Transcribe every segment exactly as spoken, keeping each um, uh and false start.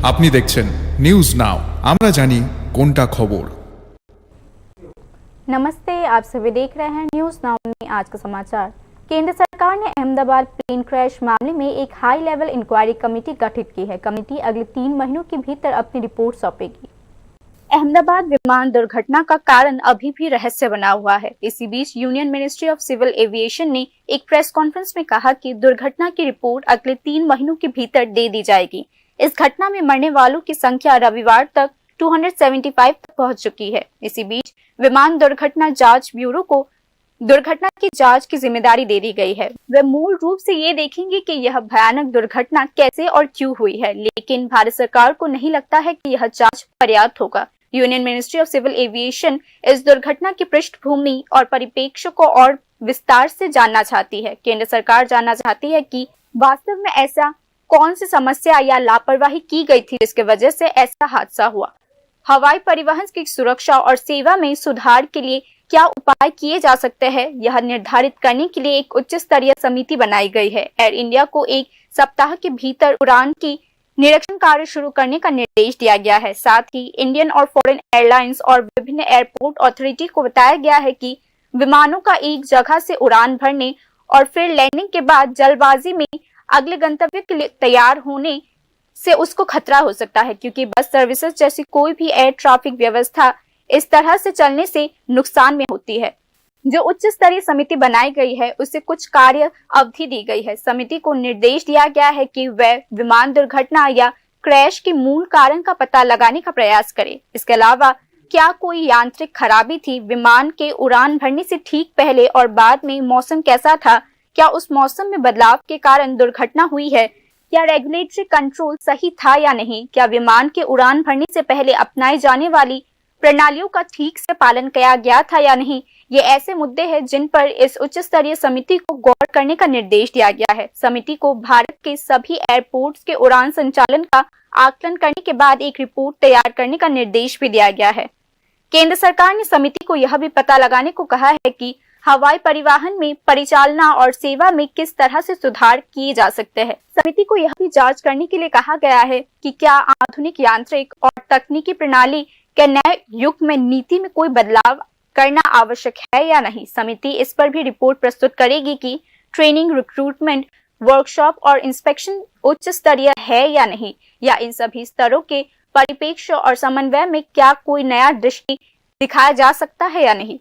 আপনি দেখছেন news now, আমরা জানি কোনটা খবর। नमस्ते, आप सभी देख रहे हैं न्यूज़ नाउ में आज का समाचार। केंद्र सरकार ने अहमदाबाद प्लेन क्रैश मामले में एक हाई लेवल इंक्वायरी कमेटी गठित की है। कमेटी अगले तीन महीनों के भीतर अपनी रिपोर्ट सौंपेगी। अहमदाबाद विमान दुर्घटना का कारण अभी भी रहस्य बना हुआ है। इसी बीच union ministry of civil aviation ने एक प्रेस कॉन्फ्रेंस में कहा कि दुर्घटना की रिपोर्ट अगले तीन महीनों के भीतर दे दी जाएगी। इस घटना में मरने वालों की संख्या रविवार तक दो सौ पचहत्तर तक पहुंच चुकी है। इसी बीच विमान दुर्घटना जांच ब्यूरो को दुर्घटना की जांच की जिम्मेदारी दे दी गई है। वे मूल रूप से ये देखेंगे कि यह भयानक दुर्घटना कैसे और क्यों हुई है, लेकिन भारत सरकार को नहीं लगता है कि यह जांच पर्याप्त होगा। Union ministry of civil aviation इस दुर्घटना की पृष्ठभूमि और परिप्रेक्ष्य को और विस्तार से जानना चाहती है। केंद्र सरकार जानना चाहती है कि वास्तव में ऐसा कौन सी समस्या या लापरवाही की गई थी, जिसकी वजह से ऐसा हादसा हुआ। हवाई परिवहन की सुरक्षा और सेवा में सुधार के लिए क्या उपाय किए जा सकते हैं, यह निर्धारित करने के लिए एक उच्च स्तरीय समिति बनाई गई है। एयर इंडिया को एक सप्ताह के भीतर उड़ान की निरीक्षण कार्य शुरू करने का निर्देश दिया गया है। साथ ही इंडियन और फॉरेन एयरलाइंस और विभिन्न एयरपोर्ट अथॉरिटी को बताया गया है कि विमानों का एक जगह से उड़ान भरने और फिर लैंडिंग के बाद जल्दबाजी में अगले गंतव्य के लिए तैयार होने से उसको खतरा हो सकता है, क्योंकि बस सर्विसेज जैसी कोई भी एयर ट्रैफिक व्यवस्था इस तरह से चलने से नुकसान में होती है। जो उच्च स्तरीय समिति बनाई गई है, उसे कुछ कार्य अवधि दी गई है। समिति को निर्देश दिया गया है कि वह विमान दुर्घटना या क्रैश के मूल कारण का पता लगाने का प्रयास करे। इसके अलावा क्या कोई यांत्रिक खराबी थी, विमान के उड़ान भरने से ठीक पहले और बाद में मौसम कैसा था, क्या उस मौसम में बदलाव के कारण दुर्घटना हुई है, क्या रेगुलेटरी कंट्रोल सही था या नहीं, क्या विमान के उड़ान भरने से पहले अपनाए जाने वाली प्रणालियों का ठीक से पालन किया गया था या नहीं, ये ऐसे मुद्दे हैं जिन पर इस उच्च स्तरीय समिति को गौर करने का निर्देश दिया गया है। समिति को भारत के सभी एयरपोर्ट्स के उड़ान संचालन का आकलन करने के बाद एक रिपोर्ट तैयार करने का निर्देश भी दिया गया है। केंद्र सरकार ने समिति को यह भी पता लगाने को कहा है कि हवाई परिवहन में परिचालना और सेवा में किस तरह से सुधार किए जा सकते हैं। समिति को यह भी जांच करने के लिए कहा गया है कि क्या आधुनिक यांत्रिक और तकनीकी प्रणाली के नए युग में नीति में कोई बदलाव करना आवश्यक है या नहीं। समिति इस पर भी रिपोर्ट प्रस्तुत करेगी कि ट्रेनिंग, रिक्रूटमेंट, वर्कशॉप और इंस्पेक्शन उच्च स्तरीय है या नहीं, या इन सभी स्तरों के परिप्रेक्ष्य और समन्वय में क्या कोई नया दृष्टि दिखाया जा सकता है या नहीं।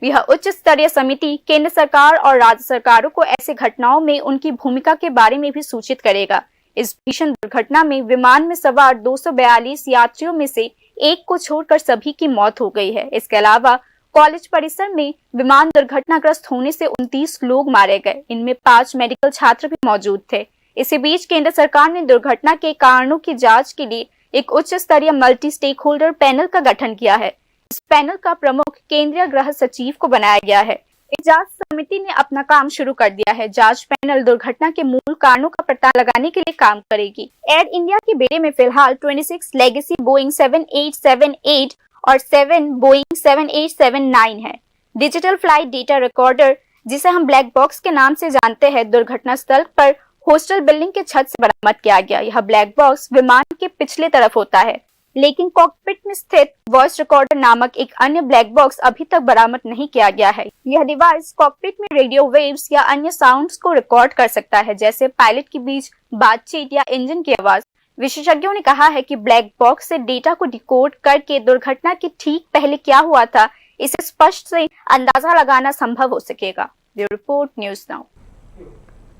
यह उच्च स्तरीय समिति केंद्र सरकार और राज्य सरकारों को ऐसे घटनाओं में उनकी भूमिका के बारे में भी सूचित करेगा। इस भीषण दुर्घटना में विमान में सवार दो सौ बयालीस यात्रियों में से एक को छोड़कर सभी की मौत हो गई है। इसके अलावा कॉलेज परिसर में विमान दुर्घटनाग्रस्त होने से उनतीस लोग मारे गए। इनमें पांच मेडिकल छात्र भी मौजूद थे। इसी बीच केंद्र सरकार ने दुर्घटना के कारणों की जांच के लिए एक उच्च स्तरीय मल्टी स्टेकहोल्डर पैनल का गठन किया है। इस पैनल का प्रमुख केंद्रीय गृह सचिव को बनाया गया है। इस जांच समिति ने अपना काम शुरू कर दिया है। जांच पैनल दुर्घटना के मूल कारणों का पता लगाने के लिए काम करेगी। एयर इंडिया के बेड़े में फिलहाल twenty six legacy Boeing seven eight seven eight और seven Boeing seven eight seven nine है। डिजिटल फ्लाइट डेटा रिकॉर्डर, जिसे हम ब्लैक बॉक्स के नाम से जानते हैं, दुर्घटना स्थल पर हॉस्टल बिल्डिंग के छत से बरामद किया गया। यह ब्लैक बॉक्स विमान के पिछले तरफ होता है, लेकिन कॉकपिट में स्थित वॉइस रिकॉर्डर नामक एक अन्य ब्लैक बॉक्स अभी तक बरामद नहीं किया गया है। यह डिवाइस कॉकपिट में रेडियो वेव्स या अन्य साउंड्स को रिकॉर्ड कर सकता है, जैसे पायलट के बीच बातचीत या इंजन की आवाज। विशेषज्ञों ने कहा है कि ब्लैक बॉक्स से डेटा को डिकोड करके दुर्घटना के ठीक पहले क्या हुआ था, इसे स्पष्ट से अंदाजा लगाना संभव हो सकेगा। Bureau report, news now.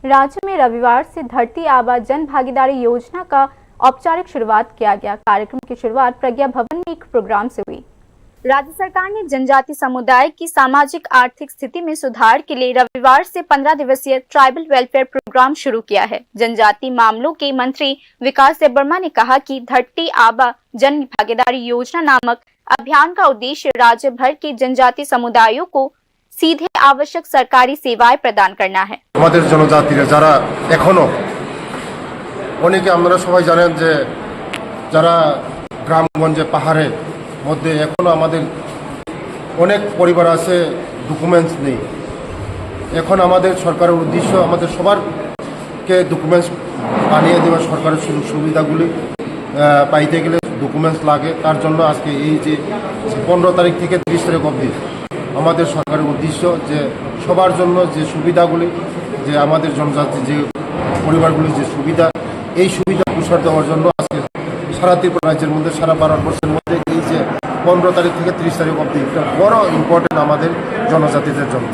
राज्य में रविवार से धरती आबा जन भागीदारी योजना का औपचारिक शुरुआत किया गया। कार्यक्रम की शुरुआत प्रज्ञा भवन में एक प्रोग्राम से हुई। राज्य सरकार ने जनजाति समुदाय की सामाजिक आर्थिक स्थिति में सुधार के लिए रविवार से पन्द्रह दिवसीय ट्राइबल वेलफेयर प्रोग्राम शुरू किया है। जनजाति मामलों के मंत्री विकास देबबर्मा ने कहा कि धरती आबा जन भागीदारी योजना नामक अभियान का उद्देश्य राज्य भर के जनजाति समुदायों को सीधे आवश्यक सरकारी सेवाएं प्रदान करना है। আমাদের জনজাতিরা যারা এখনো, অনেকে আপনারা সবাই জানেন যে যারা গ্রামগঞ্জে, পাহাড়ে মধ্যে এখনো আমাদের অনেক পরিবার আছে, ডকুমেন্টস নেই। এখন আমাদের সরকারের উদ্দেশ্য আমাদের সবারকে ডকুমেন্টস বানিয়ে দেওয়া, সরকারের সুযোগ সুবিধাগুলি আহ, পাইতে গেলে ডকুমেন্টস লাগে। তার জন্য আজকে এই যে পনেরো তারিখ থেকে তিরিশ তারিখ অবধি আমাদের সরকারের উদ্দেশ্য যে সবার জন্য যে সুবিধাগুলি, যে আমাদের জনজাতি যে পরিবারগুলির যে সুবিধা, এই সুবিধা প্রসার দেওয়ার জন্য আজকে সারা ত্রিপুরা রাজ্যের মধ্যে, সারা ভারতবর্ষের মধ্যে এই যে পনেরো তারিখ থেকে তিরিশ তারিখ অবধি একটা বড় ইম্পর্টেন্ট আমাদের জনজাতিদের জন্য।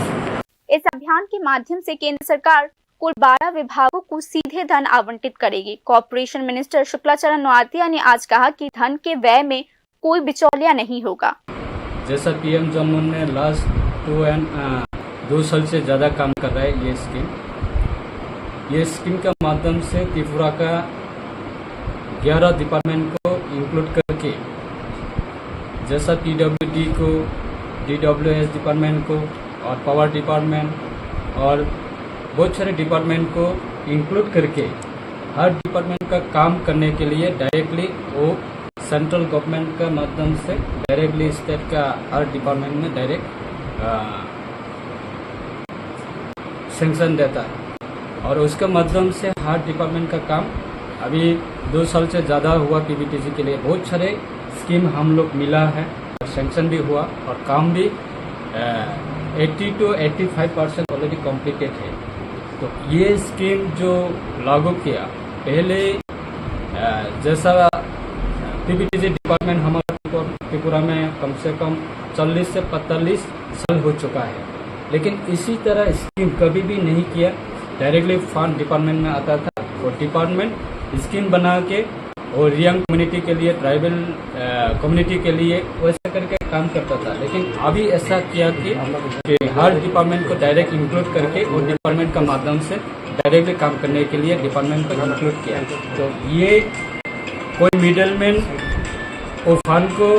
इस अभियान के माध्यम से केंद्र सरकार कुल बारह विभागों को सीधे धन आवंटित करेगी। कॉरपोरेशन मिनिस्टर शुक्लाचरण नोआतिया ने आज कहा कि धन के व्यय में कोई बिचौलिया नहीं होगा। जैसा पीएम जन ने लास्ट टू एंड दो साल से ज़्यादा काम कर रहा है ये स्कीम। ये स्कीम का माध्यम से त्रिपुरा का ग्यारह डिपार्टमेंट को इंक्लूड करके, जैसा पीडब्ल्यूडी को, डीडब्ल्यूएस डिपार्टमेंट को और पावर डिपार्टमेंट और बहुत सारे डिपार्टमेंट को इंक्लूड करके हर डिपार्टमेंट का काम करने के लिए डायरेक्टली वो सेंट्रल गवर्नमेंट का माध्यम से डायरेक्टली स्टेट का हर डिपार्टमेंट में डायरेक्ट सैंक्शन देता है और उसके माध्यम से हर डिपार्टमेंट का काम अभी दो साल से ज़्यादा हुआ। पीवीटीजी के लिए बहुत सारे स्कीम हम लोग मिला है और सैंक्शन भी हुआ और काम भी eighty two eighty five percent already completed है। तो ये स्कीम जो लागू किया पहले, अ, जैसा पीवीटीजी डिपार्टमेंट हमारा त्रिपुरा में कम से कम चालीस से पैंतालीस साल हो चुका है, लेकिन इसी तरह स्कीम कभी भी नहीं किया। डायरेक्टली फंड डिपार्टमेंट में आता था, वो डिपार्टमेंट स्कीम बना के और रियांग कम्युनिटी के लिए, ट्राइबल कम्युनिटी के लिए वैसे करके काम करता था। लेकिन अभी ऐसा किया कि, कि हर डिपार्टमेंट को डायरेक्ट इंक्लूड करके वो डिपार्टमेंट का माध्यम से डायरेक्टली काम करने के लिए डिपार्टमेंट को इंक्लूड किया। तो ये कोई मिडलमैन वो फंड को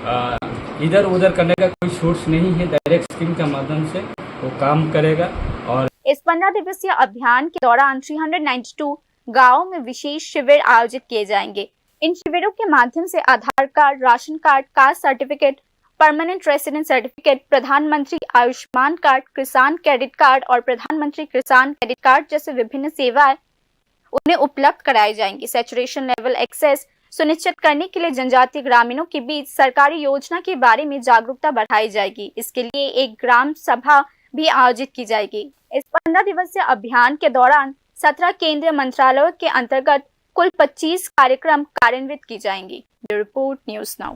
अ, इधर उधर करने का कोई सोर्स नहीं है, डायरेक्ट स्कीम के माध्यम से वो काम करेगा। और इस पन्द्रह दिवसीय अभियान के दौरान थ्री हंड्रेड नाइंटी टू गांवों में विशेष शिविर आयोजित किए जाएंगे। इन शिविरों के माध्यम से Aadhaar card, ration card, caste certificate, permanent resident certificate, प्रधानमंत्री Ayushman card, Kisan credit card और प्रधानमंत्री किसान क्रेडिट कार्ड जैसे विभिन्न सेवाएं उन्हें उपलब्ध कराई जाएंगी। सैचुरेशन लेवल एक्सेस सुनिश्चित करने के लिए जनजातीय ग्रामीणों के बीच सरकारी योजना के बारे में जागरूकता बढ़ाई जाएगी। इसके लिए एक ग्राम सभा भी आयोजित की जाएगी। इस पन्द्रह दिवसीय अभियान के दौरान सत्रह केंद्रीय मंत्रालयों के अंतर्गत कुल पच्चीस कार्यक्रम कार्यान्वित की जाएंगी। Bureau report, news now.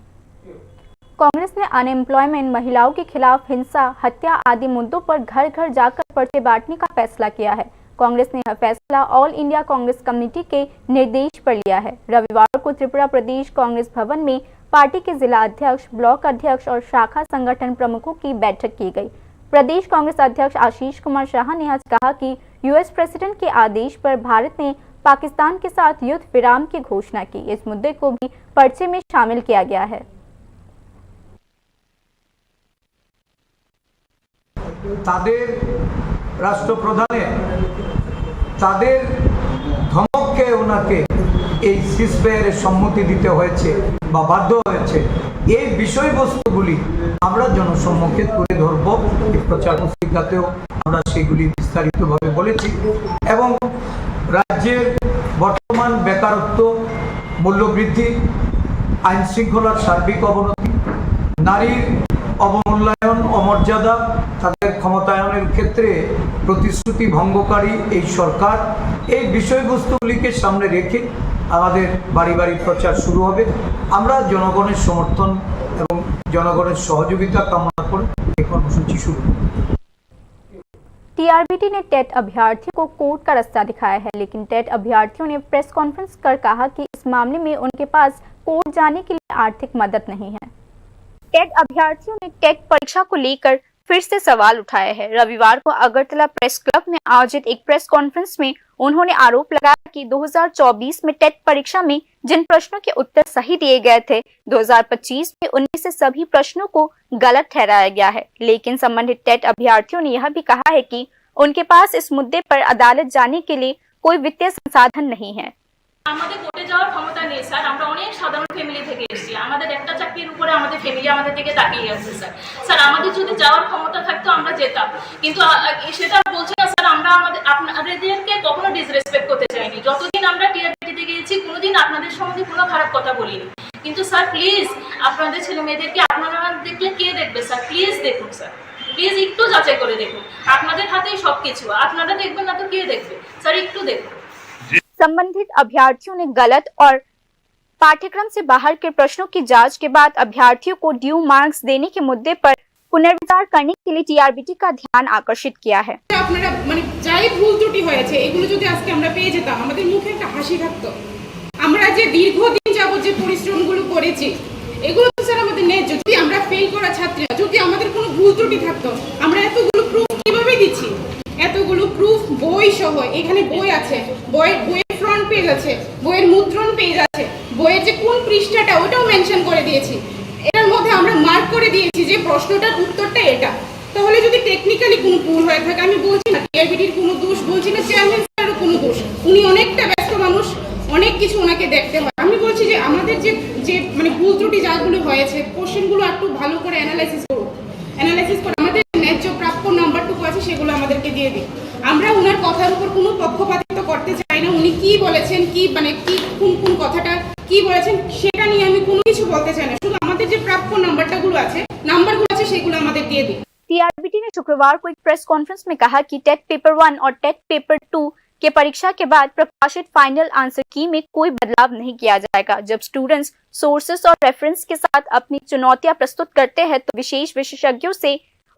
Congress ने अनएम्प्लॉयमेंट, महिलाओं के खिलाफ हिंसा, हत्या आदि मुद्दों पर घर घर जाकर पर्चे बांटने का फैसला किया है। कांग्रेस ने यह फैसला ऑल इंडिया कांग्रेस कमेटी के निर्देश पर लिया है। रविवार को त्रिपुरा प्रदेश कांग्रेस भवन में पार्टी के जिला अध्यक्ष, ब्लॉक अध्यक्ष और शाखा संगठन प्रमुखों की बैठक की गई। प्रदेश कांग्रेस अध्यक्ष आशीष कुमार शाह ने आज कहा कि यूएस प्रेसिडेंट के आदेश पर भारत ने पाकिस्तान के साथ युद्ध विराम की घोषणा की। इस मुद्दे को भी पर्चे में शामिल किया गया है। তাদের রাষ্ট্রপ্রধানের তাদের ধমককে ওনাকে এই সিজফায়ারে সম্মতি দিতে হয়েছে বা বাধ্য হয়েছে, এই বিষয়বস্তুগুলি আমরা জনসম্মুখে তুলে ধরব। এই প্রচার পত্রিকাতেও আমরা সেগুলি বিস্তারিতভাবে বলেছি এবং রাজ্যের বর্তমান বেকারত্ব, মূল্যবৃদ্ধি, আইন শৃঙ্খলার সার্বিক অবনতি, নারীর অবমূল্যায়ন, অমর্যাদা, তাদের ক্ষমতায়নের ক্ষেত্রে প্রতিশ্রুতি ভঙ্গকারী এই সরকার, এই বিষয়বস্তুগুলিকে সামনে রেখে আমাদের বাড়ি বাড়ি প্রচার শুরু হবে। আমরা জনগণের সমর্থন এবং জনগণের সহযোগিতা কামনা করে এই কর্মসূচি শুরু করব। टीआरबीटी ने टेट अभ्यर्थियों को कोर्ट का रास्ता दिखाया है, लेकिन टेट अभ्यर्थियों ने प्रेस कॉन्फ्रेंस कर कहा कि इस मामले में उनके पास कोर्ट जाने के लिए आर्थिक मदद नहीं है। टेट अभ्यर्थियों ने टेट परीक्षा को लेकर फिर से सवाल उठाया है। रविवार को अगरतला प्रेस क्लब में आयोजित एक प्रेस कॉन्फ्रेंस में उन्होंने आरोप लगाया कि दो हज़ार चौबीस में टेट परीक्षा में जिन प्रश्नों के उत्तर सही दिए गए थे, दो हज़ार पच्चीस में उनमें से सभी प्रश्नों को गलत ठहराया गया है। लेकिन संबंधित टेट अभ्यर्थियों ने यह भी कहा है कि उनके पास इस मुद्दे पर अदालत जाने के लिए कोई वित्तीय संसाधन नहीं है। আমাদের কোর্টে যাওয়ার ক্ষমতা নেই স্যার। আমরা অনেক সাধারণ ফ্যামিলি থেকে এসেছি। আমাদের একটা চাকরির উপরে আমাদের ফ্যামিলি আমাদের দিকে তাকিয়ে আছে স্যার। স্যার, আমাদের যদি যাওয়ার ক্ষমতা থাকতো, আমরা যেতাম। কিন্তু আ, আ, সেটা বলছি না স্যার, আমরা আমাদের, আপনাদেরকে কখনো ডিসরেসপেক্ট করতে চাইনি। যতদিন আমরা টিআরবিটি থেকে কোনোদিন আপনাদের সম্বন্ধে কোনো খারাপ কথা বলিনি। কিন্তু স্যার, প্লিজ, আপনাদের ছেলে মেয়েদেরকে আপনারা না দেখলে কে দেখবে স্যার? প্লিজ দেখুন স্যার, প্লিজ একটু যাচাই করে দেখুন। আপনাদের হাতেই সব কিছু, আপনারা দেখবেন না তো কে দেখবে স্যার? একটু দেখুন। संबंधित अभ्यर्थियों ने गलत और पाठ्यक्रम से बाहर के प्रश्नों की जांच के बाद अभ्यर्थियों को ड्यू मार्क्स देने के मुद्दे पर पुनर्विचार करने के लिए टीआरबीटी का ध्यान आकर्षित किया है। আপনারা মানে যাই ভুল ত্রুটি হয়েছে, এগুলো যদি আজকে আমরা পেয়ে যেতাম, আমাদের মুখে একটা হাসি থাকতো। আমরা যে দীর্ঘদিন যাবত যে পরিশ্রমগুলো করেছি, এগুলো তো স্যার আমাদের ন্যায্য। যদি আমরা ফেল করা ছাত্রীরা, যদি আমাদের কোনো ভুল ত্রুটি থাকতো, আমরা এতগুলো প্রুফ কিভাবে দিচ্ছি? এতগুলো প্রুফ, বই সহ, এখানে বই আছে, বইয়ের, বইয়ের ফ্রন্ট পেজ আছে, বইয়ের মুদ্রণ পেজ আছে, বইয়ের যে কোন পৃষ্ঠাটা, ওটাও মেনশন করে দিয়েছি। এটার মধ্যে আমরা মার্ক করে দিয়েছি যে প্রশ্নটার উত্তরটা এটা। তাহলে যদি টেকনিক্যালি কোনো ভুল হয়ে থাকে, আমি বলছি না টিআরবিটির কোনো দোষ, বলছি না চেয়ারম্যান স্যারেরও কোনো দোষ, উনি অনেকটা ব্যস্ত মানুষ, অনেক কিছু ওনাকে দেখতে হয়। আমি বলছি যে আমাদের যে, যে মানে ভুল ত্রুটি যাগুলো হয়েছে, কোশ্চেনগুলো একটু ভালো করে অ্যানালাইসিস করুন, অ্যানালাইসিস করে আমাদের ন্যায্য প্রাপ্য নাম্বারটুকু আছে সেগুলো আমাদেরকে দিয়ে দিন। আমরা ওনার কথার উপর কোনো পক্ষপাতিত্ব করতে চাই না, উনি কি বলেছেন, কি মানে কি কোন কোন কথাটা কি বলেছেন সেটা নিয়ে আমি কোনো কিছু বলতে চাই না। শুধু আমাদের যে প্রাপ্য নাম্বারটাগুলো আছে, নাম্বারগুলো আছে সেগুলো আমাদের দিয়ে দিন। टीआरबीटी ने शुक्रवार को एक प्रेस कॉन्फ्रेंस में कहा कि टेट पेपर वन और टेट पेपर टू के परीक्षा के बाद प्रकाशित फाइनल आंसर की में कोई बदलाव नहीं किया जाएगा। जब स्टूडेंट्स सोर्सेस और रेफरेंस के साथ अपनी चुनौतियां प्रस्तुत करते हैं तो विशेष विशेषज्ञों से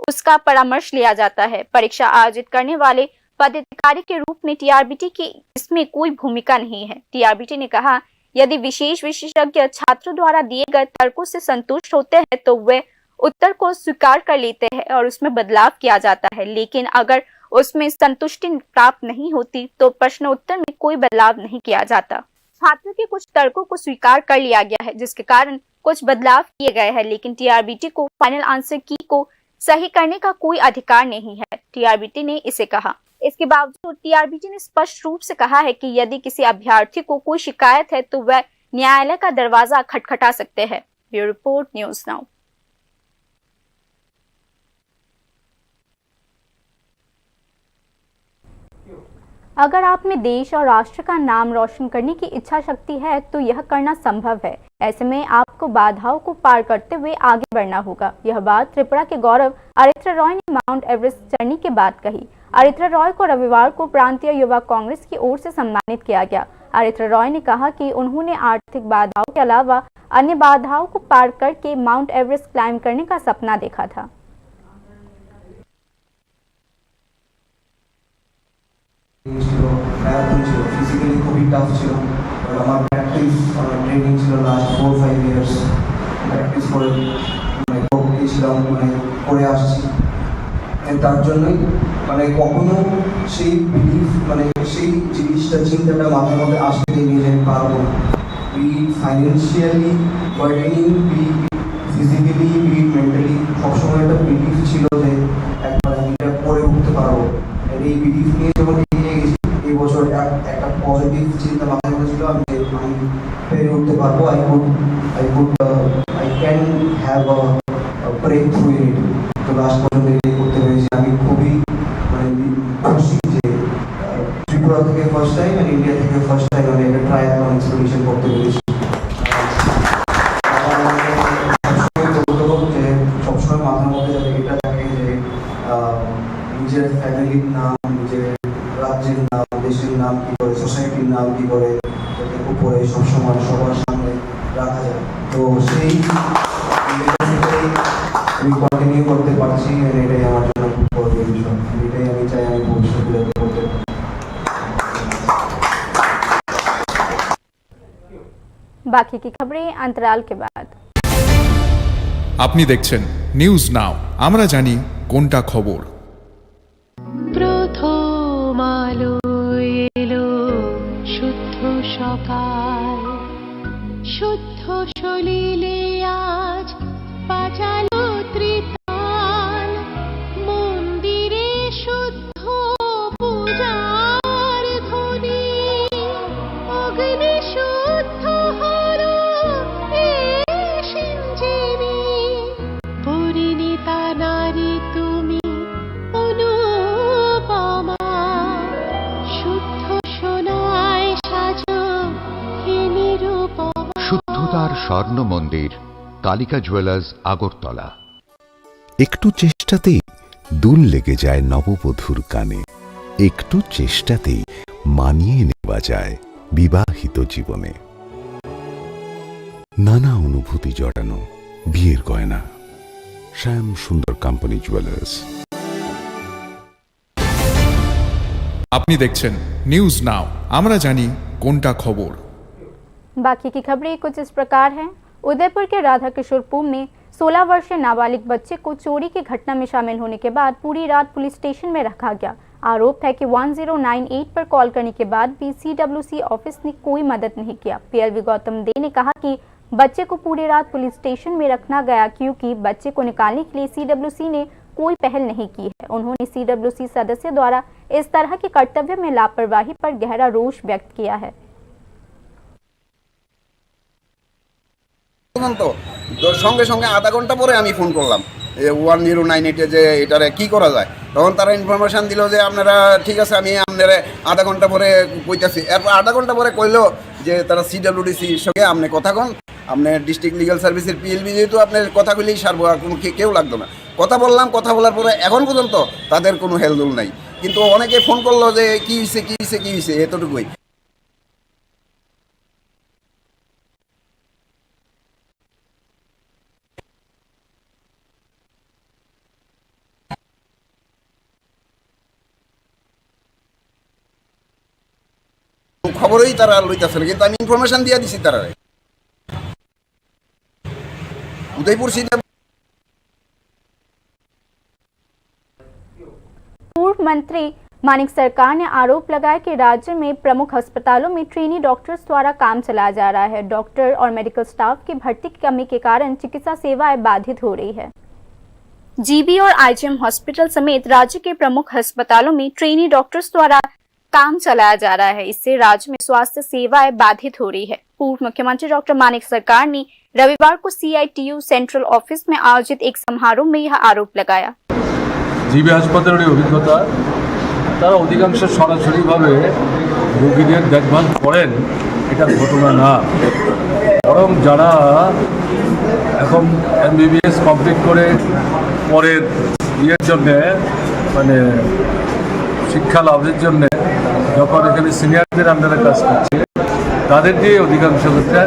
उसका परामर्श लिया जाता है। परीक्षा आयोजित करने वाले पदाधिकारी के रूप में टीआरबीटी की इसमें कोई भूमिका नहीं है। टीआरबीटी ने कहा, यदि विशेष विशेषज्ञ छात्रों द्वारा दिए गए तर्कों से संतुष्ट होते हैं तो वे उत्तर को स्वीकार कर लेते हैं और उसमें बदलाव किया जाता है, लेकिन अगर उसमें संतुष्टि प्राप्त नहीं होती तो प्रश्नोत्तर में कोई बदलाव नहीं किया जाता। छात्रों के कुछ तर्कों को स्वीकार कर लिया गया है, जिसके कारण कुछ बदलाव किए गए हैं, लेकिन टीआरबीटी को फाइनल आंसर की को सही करने का कोई अधिकार नहीं है, टीआरबीटी ने इसे कहा। इसके बावजूद टीआरबीटी ने स्पष्ट रूप से कहा है कि यदि किसी अभ्यर्थी को कोई शिकायत है तो वह न्यायालय का दरवाजा खटखटा सकते हैं। Bureau report, news now. अगर आप में देश और राष्ट्र का नाम रोशन करने की इच्छा शक्ति है, तो यह करना संभव है। ऐसे में आपको बाधाओं को पार करते हुए आगे बढ़ना होगा। यह बात त्रिपुरा के गौरव आरित्र रॉय ने माउंट एवरेस्ट चढ़ने के बाद कही। आरित्र रॉय को रविवार को प्रांतीय युवा कांग्रेस की ओर से सम्मानित किया गया। आरित्र रॉय ने कहा कि उन्होंने आर्थिक बाधाओं के अलावा अन्य बाधाओं को पार करके माउंट एवरेस्ट क्लाइंब करने का सपना देखा था। ছিল, ম্যারাথন ছিল, ফিজিক্যালি খুবই টাফ ছিল। আর আমার প্র্যাকটিস, আমার ট্রেনিং ছিল last four five years. Practice করে, মানে, করতেছিলাম, মানে, করে আসছি। And তার জন্যই, মানে, কখনো সেই বিলিফ, মানে, সেই জিনিসটা, চিন্তাটা মাথার মধ্যে আসতে দেয়নি যে আমি পারবো না। Be it financially burdening, be it physically, be it mentally, সবসময় একটা বিলিফ ছিল যে একবার আমি এটা করে উঠতে পারবো। And এই বিলিফ নিয়ে যখন এগিয়ে গেছি, এই বছর এক-, একটা পজিটিভ চিন্তা মাথায় হয়েছিল, আমি যে আমি পেরে উঠতে পারবো। I could, I could, uh, I can have a, a breakthrough in it। তো লাস্ট পর্যন্ত এটাই করতে পেরেছি। আমি খুবই, মানে, খুশি যে, আহ, ত্রিপুরা থেকে ফার্স্ট টাইম আর ইন্ডিয়া থেকে ফার্স্ট টাইম আমি একটা ট্রায়াথলন এক্সপিডিশন করতে পেরেছি। আমার মনে সবসময় চলতে হোক যে সবসময় মাথার মধ্যে যাতে এটা থাকে যে, আহ, নিজের ফ্যামিলির নাম, নিজের রাজ্যের নাম, দেশের নাম কি করে, সোসাইটির নাম কি করে, যাতে উপরে সবসময় সবার সামনে রাখা যায়। তো সেই legacy-টাই আমি কন্টিনিউ করতে পারছি, and এটাই আমার জন্য খুব গর্বের বিষয়। এটাই আমি চাই আমি ভবিষ্যতে যাতে করতে পারি। बाकी की खबरें अंतराल के बाद। আপনি দেখছেন নিউজ নাও, আমরা জানি কোনটা খবর। প্রথম আলো এলো শুদ্ধ সকাল, শুদ্ধ সলিলে আজ বাজালো ত্রিতাল। মন্দিরে শুদ্ধ পূজার ধ্বনি, অগ্নি শুদ্ধ হলো এ সিঞ্জিনী। পরিণীতা নারী তুমি অনুপমা, শুদ্ধ সোনায় সাজো স্বর্ণ মন্দির, কালিকা জুয়েলার্স, আগরতলা। একটু চেষ্টাতেই দুল লেগে যায় নববধূর কানে, একটু চেষ্টাতেই মানিয়ে নেওয়া যায় বিবাহিত জীবনে। নানা অনুভূতি জড়ানো বিয়ের গয়না। শ্যাম সুন্দর কোম্পানি জুয়েলার্স। আপনি দেখছেন নিউজ নাও, আমরা জানি কোনটা খবর। बाकी की खबरें कुछ इस प्रकार हैं। उदयपुर के राधा किशोरपुर में सोलह वर्षीय नाबालिग बच्चे को चोरी की घटना में शामिल होने के बाद पूरी रात पुलिस स्टेशन में रखा गया। आरोप है कि वन ज़ीरो नाइन एट पर कॉल करने के बाद भी सीडब्ल्यूसी ऑफिस ने कोई मदद नहीं किया। पीएलवी गौतम दे ने कहा कि बच्चे को पूरी रात पुलिस स्टेशन में रखना गया, क्योंकि बच्चे को निकालने के लिए सीडब्ल्यूसी ने कोई पहल नहीं की है। उन्होंने सीडब्ल्यूसी सदस्य द्वारा इस तरह के कर्तव्य में लापरवाही पर गहरा रोष व्यक्त किया है। তখন তো দ-, সঙ্গে সঙ্গে আধা ঘন্টা পরে আমি ফোন করলাম, ওয়ান জিরো নাইন এইটে, যে এটারে কি করা যায়। তখন তারা ইনফরমেশন দিল যে, "আপনারা, ঠিক আছে, আমি আপনারা আধা ঘন্টা পরে কইতাছি।" এরপর আধা ঘন্টা পরে কইলো যে তারা সিডব্লিউডিসির সঙ্গে আপনি কথা কন, আপনি ডিস্ট্রিক্ট লিগ্যাল সার্ভিসের পিএলবি, যেহেতু আপনি কথা কইলেই সারবো, আর কোনো কে-, কেউ লাগতো না। কথা বললাম, কথা বলার পরে এখন পর্যন্ত তাদের কোনো হেলদোল নাই। কিন্তু অনেকে ফোন করলো যে, "কি হইছে, কি হইছে, কি হইছে?" এতটুকুই। খবরই তারা লইতাছে না, কিন্তু আমি ইনফরমেশন দিয়া দিছি তারারে। উদয়পুর সিটি पूर्व मंत्री मानिक सरकार ने आरोप लगाया कि राज्य में प्रमुख अस्पतालों में ट्रेनी डॉक्टर्स द्वारा काम चलाया जा रहा है। डॉक्टर और मेडिकल स्टाफ की भर्ती की कमी के कारण चिकित्सा सेवाएं बाधित हो रही है। जीबी और आईजीएम हॉस्पिटल समेत राज्य के प्रमुख अस्पतालों में ट्रेनी डॉक्टर्स द्वारा काम चलाया जा रहा है। इससे राज्य में स्वास्थ्य सेवाएं बाधित हो रही है। पूर्व मुख्यमंत्री डॉक्टर मानिक सरकार ने रविवार को सीआईटीयू सेंट्रल ऑफिस में आयोजित एक समारोह में यह आरोप लगाया। জিবি হাসপাতালের অভিজ্ঞতা, তারা অধিকাংশ সরাসরিভাবে রোগীদের দেখভাল করেন, এটা ঘটনা না। বরং যারা এখন এমবিবিএস কমপ্লিট করে পরের ইয়ের জন্যে, মানে, শিক্ষা লাভের জন্যে যখন এখানে সিনিয়রদের আন্ডারে কাজ করছে, তাদের দিয়ে অধিকাংশ ক্ষেত্রে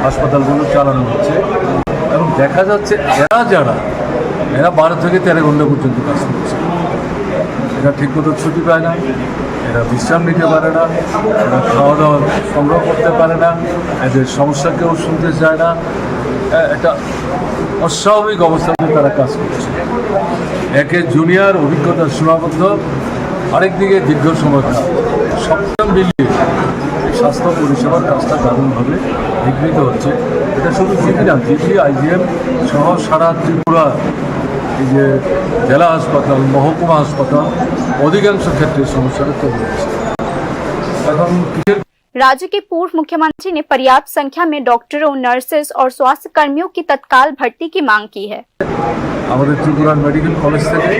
হাসপাতালগুলো চালানো হচ্ছে। এবং দেখা যাচ্ছে, এরা যারা, এরা বারো থেকে তেরো ঘন্টা পর্যন্ত কাজ করছে। এরা ঠিকমতো ছুটি পায় না, এরা বিশ্রাম নিতে পারে না, এরা খাওয়া দাওয়া সংগ্রহ করতে পারে না, এদের সমস্যা কেউ শুনতে চায় না। এ-, একটা অস্বাভাবিক অবস্থাতে তারা কাজ করছে। একে জুনিয়র, অভিজ্ঞতা সীমাবদ্ধ, আরেকদিকে দীর্ঘ সময়কাল। সব মিলিয়ে স্বাস্থ্য পরিষেবার কাজটা দারুণভাবে বিঘ্নিত হচ্ছে। এটা শুধু জিবি না, জিবি, আইজিএম সহ সারা ত্রিপুরা, এই যে জেলা হাসপাতাল, মহকুমা হাসপাতাল, অধিকাংশ ক্ষেত্রে সমস্যাটা তৈরি হচ্ছে। এখন কিসের राज्य के पूर्व मुख्यमंत्री ने पर्याप्त संख्या में डॉक्टरों, नर्सेज और स्वास्थ्य कर्मियों की तत्काल भर्ती की मांग की है। আমাদের ত্রিপুরার মেডিকেল কলেজ থেকে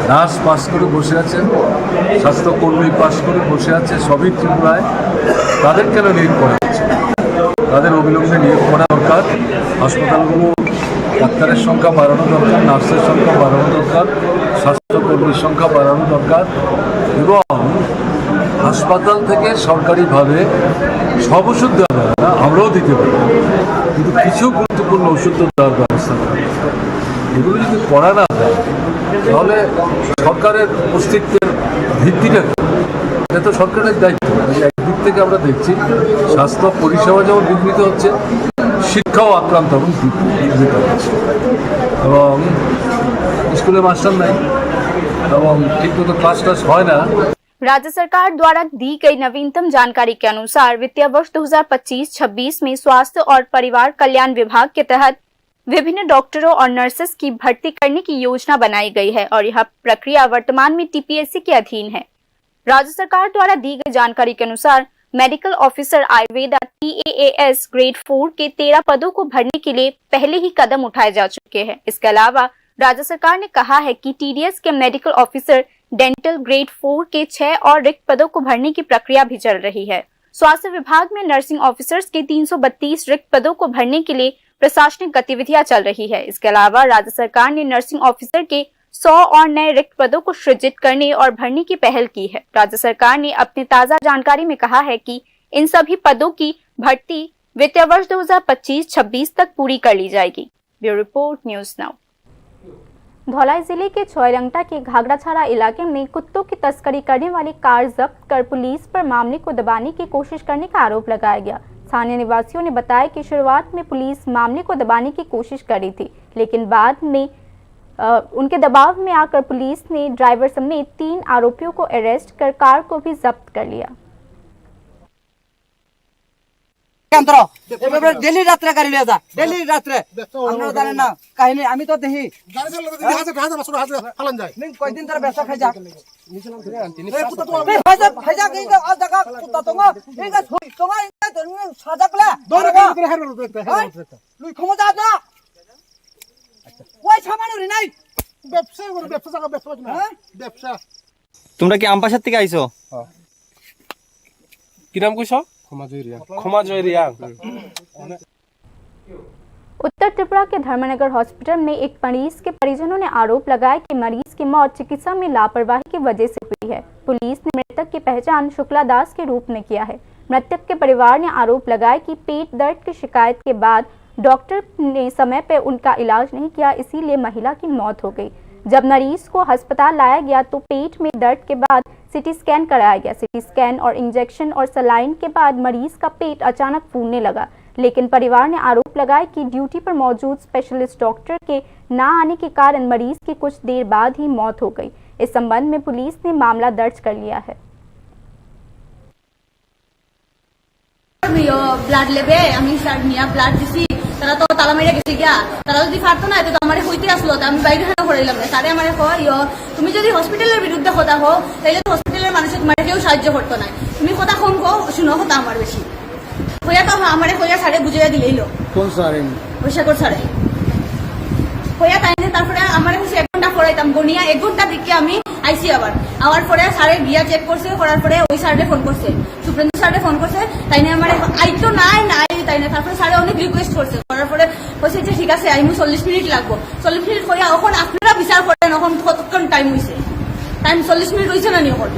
নার্স পাস করে বসে আছেন, স্বাস্থ্যকর্মী পাস করে বসে আছে, সবই ত্রিপুরায়। তাদের কেন নিয়োগ করা হচ্ছে? তাদের অবিলম্বে নিয়োগ করা দরকার। হাসপাতালগুলো ডাক্তারের সংখ্যা বাড়ানো দরকার, নার্সের সংখ্যা বাড়ানো দরকার, স্বাস্থ্যকর্মীর সংখ্যা বাড়ানো দরকার এবং হাসপাতাল থেকে সরকারিভাবে সব ওষুধ দেওয়া যাবে না, আমরাও দিতে পারি, কিন্তু কিছু গুরুত্বপূর্ণ ওষুধ তো দেওয়ার ব্যবস্থা করা দরকার। এগুলো যদি করা না যায়, তাহলে সরকারের অস্তিত্বের ভিত্তিটা কি? এটা তো সরকারের দায়িত্ব। কাজে একদিক থেকে আমরা দেখছি স্বাস্থ্য পরিষেবা যেমন বিঘ্নিত হচ্ছে, শিক্ষাও আক্রান্ত এবং বিঘ্নিত হচ্ছে, এবং স্কুলে মাস্টার নাই এবং ঠিকমতো ক্লাস টাস হয় না। राज्य सरकार द्वारा दी गई नवीनतम जानकारी के अनुसार, वित्तीय वर्ष दो हज़ार पच्चीस छब्बीस में स्वास्थ्य और परिवार कल्याण विभाग के तहत विभिन्न डॉक्टरों और नर्सेस की भर्ती करने की योजना बनाई गई है और यह प्रक्रिया वर्तमान में टीपीएससी के अधीन है। राज्य सरकार द्वारा दी गई जानकारी के अनुसार, मेडिकल ऑफिसर आयुर्वेदा टीएएएस ग्रेड फ़ोर के तेरह पदों को भरने के लिए पहले ही कदम उठाए जा चुके हैं। इसके अलावा राज्य सरकार ने कहा है कि टीडीएस के medical officer dental grade four के छह और रिक्त पदों को भरने की प्रक्रिया भी चल रही है। स्वास्थ्य विभाग में नर्सिंग ऑफिसर्स के तीन सौ बत्तीस रिक्त पदों को भरने के लिए प्रशासनिक गतिविधियां चल रही है। इसके अलावा राज्य सरकार ने नर्सिंग ऑफिसर के सौ और नए रिक्त पदों को सृजित करने और भरने की पहल की है। राज्य सरकार ने अपनी ताजा जानकारी में कहा है कि इन सभी पदों की भर्ती वित्तीय वर्ष दो हज़ार पच्चीस छब्बीस तक पूरी कर ली जाएगी। Bureau report, news now. Dhalai जिले के छोयरंगटा के घाघराछाड़ा इलाके में कुत्तों की तस्करी करने वाली कार जब्त कर पुलिस पर मामले को दबाने की कोशिश करने का आरोप लगाया गया। स्थानीय निवासियों ने बताया कि शुरुआत में पुलिस मामले को दबाने की कोशिश कर रही थी, लेकिन बाद में, अ, उनके दबाव में आकर पुलिस ने ड्राइवर समेत तीन आरोपियों को अरेस्ट कर कार को भी जब्त कर लिया। কেন ধরো? এভাবে ডেলি রাত্রে গাড়ি নিয়ে যা, ডেলি রাত্রে। ব্যবসা ভালো আপনারা করে জানেন না কাহিনী, আমি তো দেখি। গাড়ি চালাতে দেখি হাজার, হাজার, পাঁচশো, হাজার ফালান যায়। নি কয়দিন ধরে ব্যবসা খাই যা। এই কুত্তা তো এই ভাই সাহেব, ভাই সাহেব, এই যে আর জায়গা কুত্তা তো না, এই যে ছুরি, তোমার এই যে সাজা পেলা। দৌড়ে করে হেরে দেখতে, হেরে দেখতে। লুই ক্ষমা যা যা। ওই সামানো রে নাই। ব্যবসা করে, ব্যবসা জায়গা, ব্যবসা না। হ্যাঁ? ব্যবসা। তোমরা কি আমপাশার থেকে আইছো? হ্যাঁ। কি নাম কইছো? ক্ষমা জয় রিয়াং। ক্ষমা জয় রিয়াং। उत्तर त्रिपुरा के धर्मनगर हॉस्पिटल में एक मरीज के परिजनों ने आरोप लगाया कि मरीज की मौत चिकित्सा में लापरवाही की वजह से हुई है। पुलिस ने मृतक की पहचान शुक्ला दास के रूप में किया है। मृतक के परिवार ने आरोप लगाया कि पेट दर्द की शिकायत के बाद डॉक्टर ने समय पर उनका इलाज नहीं किया, इसीलिए महिला की मौत हो गई। जब मरीज को अस्पताल लाया गया तो पेट में दर्द के बाद सीटी स्कैन कराया गया। सीटी स्कैन और इंजेक्शन और सलाइन के बाद मरीज का पेट अचानक फूलने लगा, लेकिन परिवार ने आरोप लगाया कि ड्यूटी पर मौजूद स्पेशलिस्ट डॉक्टर के ना आने के कारण मरीज की कुछ देर बाद ही मौत हो गई। इस संबंध में पुलिस ने मामला दर्ज कर लिया है। ইয়ো, ব্লাড লেবে আমি স্যার নিয়া ব্লাড দিছি, তারা তো তালা মারিয়া গেছে গিয়া। তারা যদি পারতো না, এতে তো আমারে হইতে আসলো, তা আমি বাইরে হানো করাইলাম না। স্যারে আমারে কয়, ইয়ো, তুমি যদি হসপিটালের বিরুদ্ধে কথা কও, তাইলে তো হসপিটালের মানুষে তোমারে কেউ সাহায্য করতো না। তুমি কথা কম কও, শুনো কথা আমার বেশি। কইয়া তো আমারে কইয়া স্যারে বুঝাইয়া দিলেই লো। কোন স্যার এমনি? ওই শেখর স্যারে। কইয়া তাইনে তারপরে আমারে কইছে এক ঘন্টা পড়াইতাম, গনিয়া এক ঘন্টা দেখে আমি আইছি আবার। আওয়ার পরে স্যারে গিয়া চেক করছে, করার পরে ওই স্যারে ফোন করছে। সুব্রেন্দ্র স্যারে ফোন করছে, তাইনে আমারে আইতো নাই, নাই, তাইনে তারপরে স্যারে অনেক রিকোয়েস্ট করছে, করার পরে কইছে যে, "ঠিক আছে, আইমু, চল্লিশ মিনিট লাগবো।" চল্লিশ মিনিট কইয়া এখন আপনারা বিচার করেন, এখন কতক্ষণ টাইম হইছে? টাইম চল্লিশ মিনিট হইছে না নি এখন?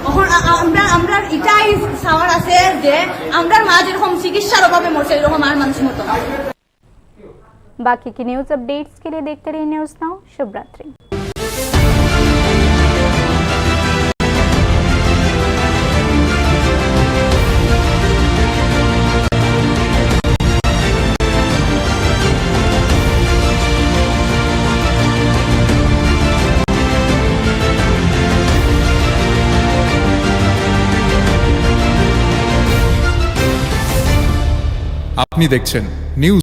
এখন আ-, আ-, আমরা, আমরা এটাই চাওয়ার আছে যে আমরা মা যেরকম চিকিৎসার অভাবে মরছে, এরকম আর মানুষ মতো না। बाकी की न्यूज़ अपडेट्स के लिए देखते रहिए न्यूज़ नाउ। शुभ रात्रि। আপনি দেখছেন নিউজ